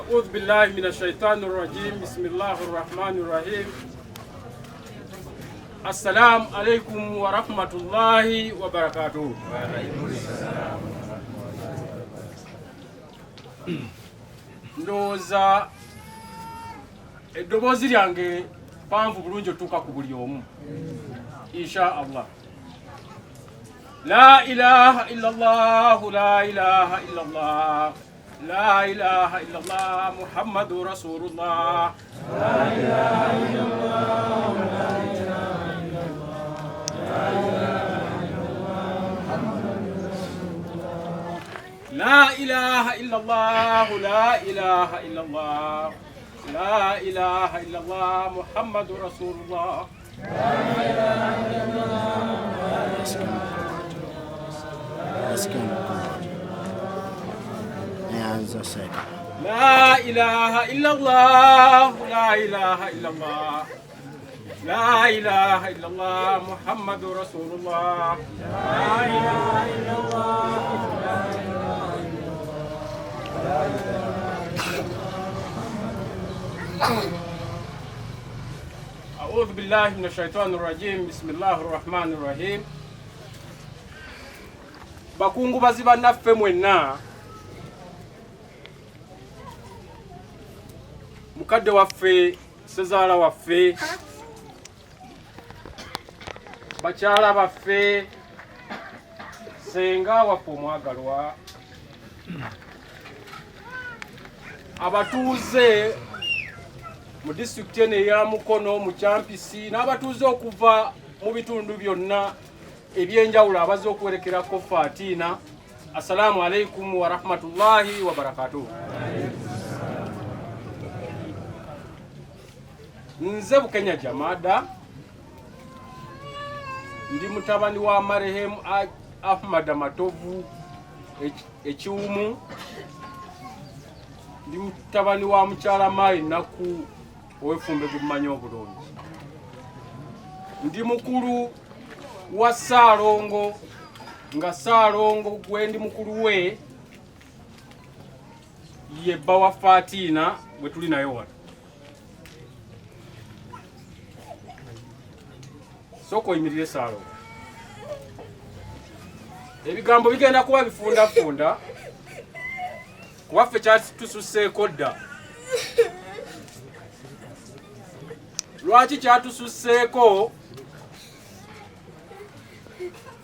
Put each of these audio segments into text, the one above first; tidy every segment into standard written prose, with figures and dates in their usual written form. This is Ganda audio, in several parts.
Audhu billahi min ashaitani rajim. Bismillahi rahmani rahim. Assalamu alaikum warahmatullahi wabarakatuh. Ndowooza eddoboozi lyange panvu bulungi otuuka ku buli omu insha Allah. La ilaha illallah, la ilaha illallah, la ilaha illallah, Muhammadu Rasulullah. La ilaha illallah, la ilaha illallah, la ilaha illallah, Muhammadu Rasulullah. La ilaha illallah, la ilaha illallah, la ilaha illallah, Muhammadu Rasulullah. La ilaha illallah, la ilaha illallah, la ilaha illallah, Muhammadu Rasulullah. La ilaha illallah, la ilaha illallah, la ilaha illallah. Audhu billahi min shaitani rajim. Bismillahi rahmani rahim. Bakungubazi bannaffe mwenna, mukadde waffe, sezaala waffe, bakyala baffe, senga waffe omwagalwa, abatuuze mu disitulikiti eno eya Mukono mu Kyampisi n'abatuuze okuva mu bitundu byonna ebyenjawulo abazze okuwerekerako Fatiina. Assalaamu alaikum warahmatullahi wabarakatuh. Nze Bukenya Jamada, ndi mutabani wa marehemu Ahmad Matovu Ekiwumu, ndi mutabani wa mukyala Maayi Nakku ow'effumbe gwe mumanyi obulungi. Ndi mukulu wa Ssaalongo, nga Ssaalongo gwe ndi mukulu we ye bba wa Fatiina gwe tuli naye wano. Sooka oyimirire Ssaalongo. Ebigambo bigenda kuba bifundafunda kuba ffe kyatususseeko dda. Lwaki kyatususseeko?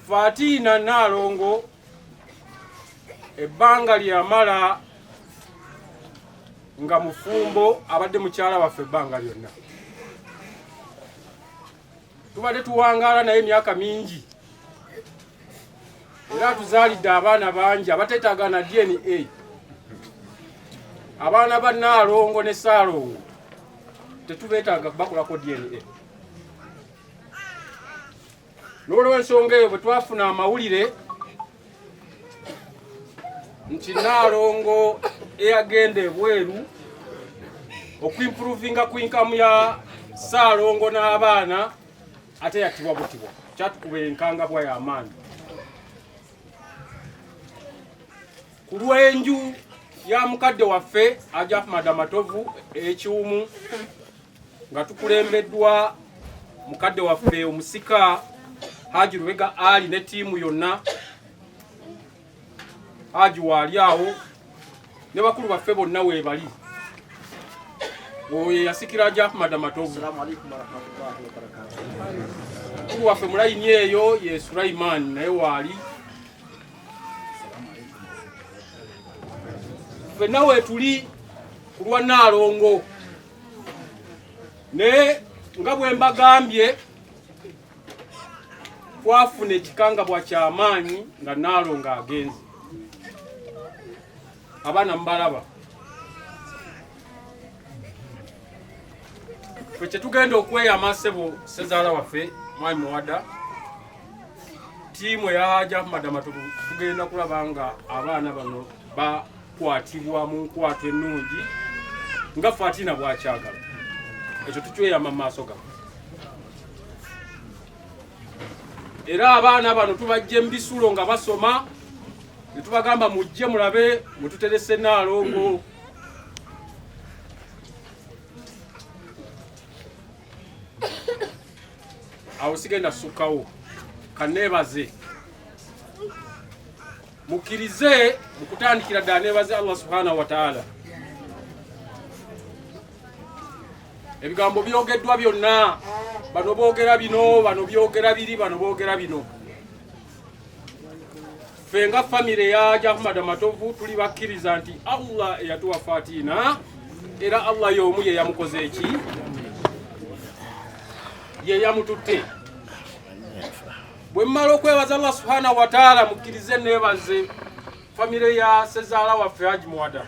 Fatiina Nnaalongo ebbanga lyeyamala nga mufumbo abadde mukyala waffe ebbanga lyonna, tubadde tuwangaala naye emyaka mingi, era atuzaalidde abaana bangi abateetaaga na DNA. Abaana ba Nnaalongo ne Ssaalongo tetubeetaaga bakolako DNA. N'olwensonga eyo bwe twafuna amawulire nti Nnaalongo eyagenda ebweru okuimprovinga ku inkamu ya Ssaalongo n'abaana ate yattibwa butibwa, kyatukuba enkangabwa y'amaanyi ku lw'enju ya mukadde waffe Haji Ahmad Amatovu ekiwumu, nga tukulembeddwa mukadde waffe omusika Haji Lubega Ali ne ttiimu yonna. Haji waali awo ne bakulu baffe bonna weebali. Oyo yasikira Haji Ahmad Amatovu. Mukulu waffe mulayini eyo ye Sulaiman naye waali. Ffenna weetuli ku lwa Nnaalongo, naye nga bwe mbagambye twafuna ekikangabwa ky'amaanyi nga Nnaalongo agenze. Abaana mubalaba. Ffe kyetugenda okweyama ssebo ssezaala waffe Mwami Muwada, ttiimu eya Haji Ahmad Amatovu, tugenda kulaba nga abaana bano bakwatibwa mu nkwata ennungi nga Fatina bw'akyagala. Ekyo tukyeyama mu maaso gaffe. Era abaana bano tubajja mu bisulo nga basoma. Ne tubagamba mujje mulabe mwetuterese Nnaalongo. Awo sigenda sukkawo, kaneebaze mukkirize mu kutandikira ddala neebaze Allah subhanahu wa ta'ala. Ebigambo byogeddwa byonna, bano boogera bino, bano byogera biri, bano boogera bino. Ffe nga famire ya Ahmad Matovu tuli bakkiriza nti Allah eyatuwa Fatina, era Allah y'omu ye yamukoze eki, ye yamututte. Bwe mmala okwebaza Allah subhanahu wa ta'ala, mukkirize neebaze famire ya sezaala waffe Haji Muwada.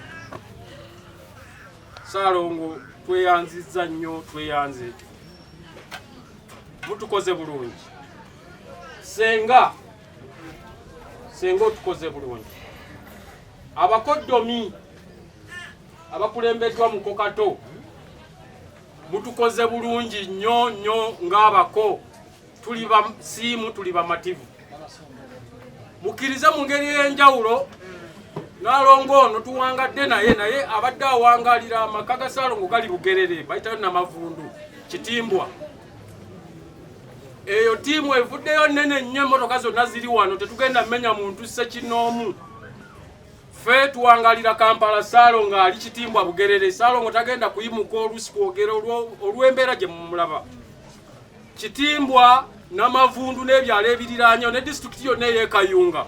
Saalongo, tweyanzizza nnyo, tweyanze, mutukoze bulungi. Senga, senga otukoze bulungi. Abakoddomi abakulembeddwa mukokato, mutukoze bulungi nnyo nnyo ng'abako. Tuli basiimu, tuli bamativu. Mukkirize mu ngeri ey'enjawulo Naalongo ono tuwangadde naye, naye abadde awangalira amaka ga Saalongo gali Bugerere, bayitayo Namavundu, Kitimbwa. Eyo ttiimu evuddeyo nnene nnyo, emmotoka zonna ziri wano, tetugenda mmenya muntu ssekinnoomu. Ffe tuwangalira Kampala, Saalongo ali Kitimbwa Bugerere. Saalongo tagenda kuyimuka oluusi kwogera olw'embeera gye mumulaba. Kitimbwa, Namavundu n'ebyalo ebiriraanyewo ne disitulikiti yonna ey'e Kayunga,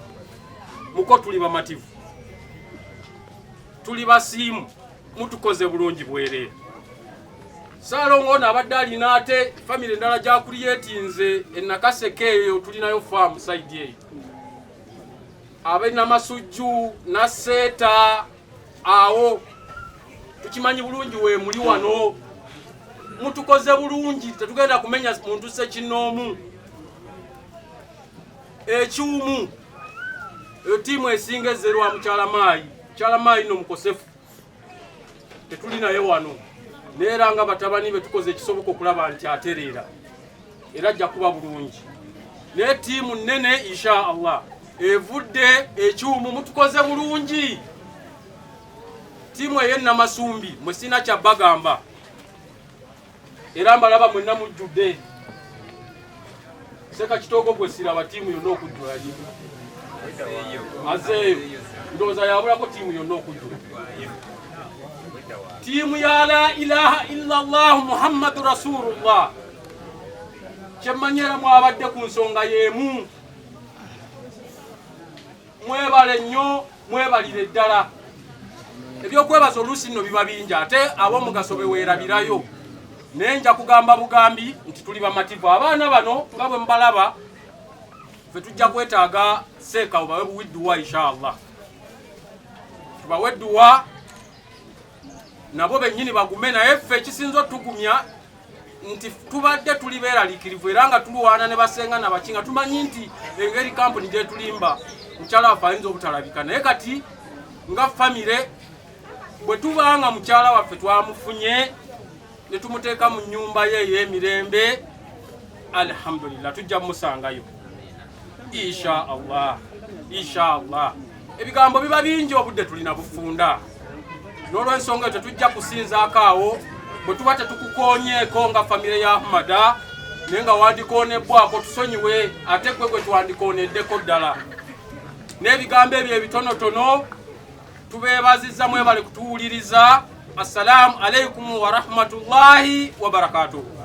muko tuli bamativu, tuli basiimu, mutukoze bulungi bwereere. Saalongo ono abadde alina ate famire endala gyakuliyetinze enakaseke, eyo tulinayo faamu side eyo, abenamasujju naseeta awo tukimanyi bulungi weemuli wano. Mutukoze bulungi, tetugenda kumenya muntu ssekinnoomu. Ekyumu eyo ttiimu esinga ezzerwa mukyala maayi. Mukyala maayi no mukosefu, tetuli naye wano, naye era nga batabani be tukoze ekisoboka okulaba nti atereera era ajja kuba bulungi. Naye ttiimu nnene insha Allah evudde ekyumu, mutukoze bulungi. Ttiimu ey'ennamasumbi mwe sina kyabbagamba, era mbalaba mwenna mujjudde. Seka Kitoogo gwe siraba ttiimu yonna okujjula, azeeyo, ndowooza yabulako ttiimu yonna okujjula. Ttiimu ya la ilaha illa llah Muhammadu rasulullah, kyemmanyi era mwabadde ku nsonga y'emu. Mwebale nnyo, mwebalire ddala. Ebyokwebaza oluusi nno biba bingi, ate ab'omugaso beweerabirayo, naye nja kugamba bugambi nti tuli bamativu. Abaana bano nga bwe mubalaba, ffe tujja kwetaaga seeka obawe buwidduwa inshallah, tubawe edduwa nabo bennyini bagume. Naye ffe ekisinza otugumya nti tubadde tuli beeraliikirivu era nga tulwana ne basenga nabaki, nga tumanyi nti engeri kampuni gyetulimba mukyala waffe ayinza obutalabika. Naye kati nga famire bwe tuba nga mukyala waffe twamufunye ne tumuteeka mu nnyumba ye ey'emirembe, alhamdulillah, tujja mumusangayo insha Allah, insha Allah. Ebigambo biba bingi, obudde tulina bufunda, n'olwensonga eyo tetujja kusinzaako awo. Bwe tuba tetukukoonyeeko nga famire ya Ahmada, naye nga wandikoonebbwako, tusonyiwe, ate gwe gwe twandikooneddeko ddala. N'ebigambo ebyo ebitonotono, tubeebazizza, mwebale kutuwuliriza. Assalaamu alaikum warahmatullahi wabarakatuhu.